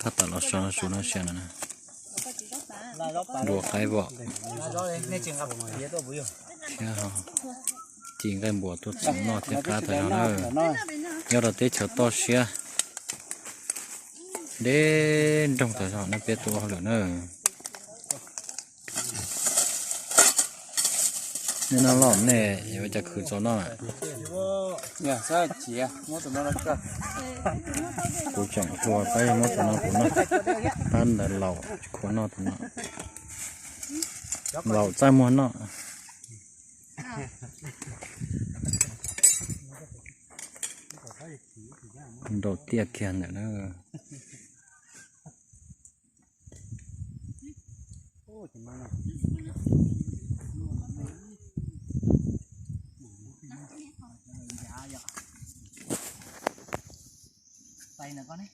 Tab tom los so su no sia no, dua qaib vom thiab ci nqaij npuas tuaj txoov noj thiab qab tag zog na. Nyob rau teb chaws toj siab deb nroog tag zog no peb tuaj ua hauj lwm na. Nej noj loj nej yuav ua cas khwv txaus noj lawm. Kuv tseem hlua pab muab tus no kuv noj, pab ntawd laus tsis khuav noj tus no, laus txaj muag noj. Nrau tiaj kiag ntawm na. Tais ntawm koj ne.